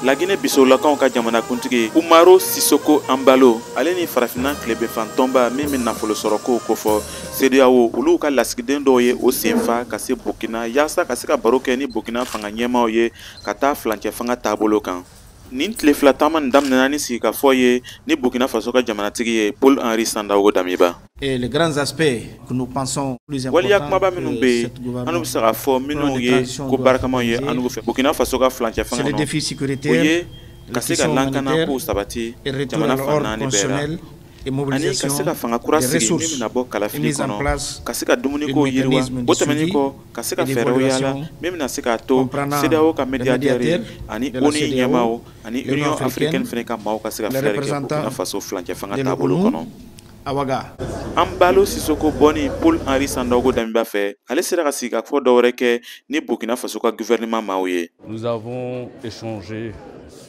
Laginɛ Bisawulakaw ka jamanakuntigi Umaro Sisoko Anbalo, ale ni Farafinna tilebinfan tɔnba min bɛ nafolo sɔrɔkow kofɔ, CEDEAO, olu ka lasigiden dɔw ye o senfa ka se Burkina yaasa ka se ka baro kɛ ni Burkina fanga ɲɛmaaw ye ka taa furancɛ fanga taabolo kan. Nin tile fila taama nin daminɛna ni sigikafɔ ye ni Burkina Faso ka jamanatigi ye Paul Henri Sandaogo Damiba. Et les grands aspects que nous pensons plus Waleya kumaba minnu bɛ yen, an bɛ se k'a fɔ minnu ye ko barikamaw ye an fɛ Burkina Faso ka furancɛ fanga kɔnɔ, o ye ka se ka lankana kow sabati jamana fan naani bɛɛ la, ani ka se ka fanga kura sigi min bɛna bɔ kalafili kɔnɔ, ka se ka dumuniko yiriwa. O tɛmɛnen kɔ, ka se ka fɛɛrɛw yaala min bɛna se k'a to CEDEAO ka médiateur ani ONU ɲɛmaaw ani Union africaine fana ka maaw ka se ka filɛri kɛ Burkina Faso furancɛ fanga taabolo kɔnɔ. Anbalo Sisoko bɔni Paul Henri Sandaogo Damiba fɛ, ale sera ka sigikafɔ dɔ wɛrɛ kɛ ni Burkina Faso ka gouvernement maaw ye. Nous avons échangé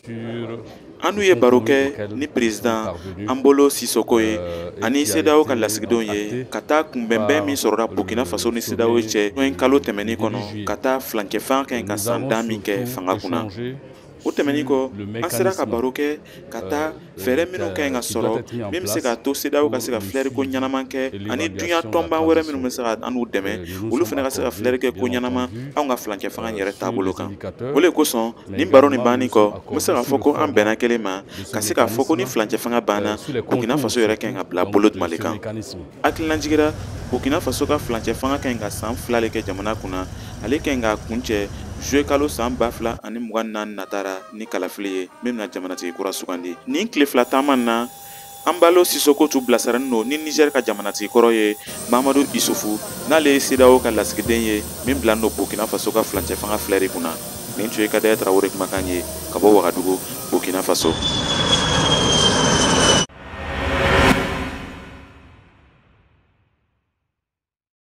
sur An n'u ye baro kɛ ni président Anbolo Sisoko ye ani CEDEAO ka lasigidenw ye ka taa kunbɛnbɛn min sɔrɔla Burkina Faso ni CEDEAO cɛ juin kalo tɛmɛnen kɔnɔ, ka taa furancɛ fanga ka ɲi ka san dan min kɛ fanga kunna. O tɛmɛnen kɔ, an sera ka baro kɛ ka taa fɛɛrɛ minnu ka ɲi ka sɔrɔ min bɛ se k'a to CEDEAO ka se ka filɛri ko ɲɛnama kɛ, ani duɲa tɔnba wɛrɛ minnu bɛ se ka an n'u dɛmɛ, olu fana ka se ka filɛri kɛ ko ɲɛnama anw ka furancɛ fanga yɛrɛ taabolo kan. O de kosɔn, nin baro nin banni kɔ, n bɛ se k'a fɔ ko an bɛnna kelen ma ka se k'a fɔ ko ni furancɛ fanga banna, Burkina Faso yɛrɛ ka ɲi ka bila bolo jumɛn de kan. Hakilinajigira, Burkina Faso ka furancɛ fanga ka ɲi ka san 2 de kɛ jamana kunna. Ale ka ɲi k'a kuncɛ juillet kalo san 2024 natara ni kalafili ye min bɛna jamanatigi kura sugandi. Nin tile fila taama na, Anbalo Sisoko tun bilasiralen don ni Niger ka jamanatigi kɔrɔ ye Mahamadu Isufu, n'ale ye CEDEAO ka lasigiden ye min bilalen don Burkina Faso ka furancɛ fanga filɛri kunna. Nin tun ye Kadaya Tarawele kumakan ye ka bɔ Wagadugu, Burkina Faso.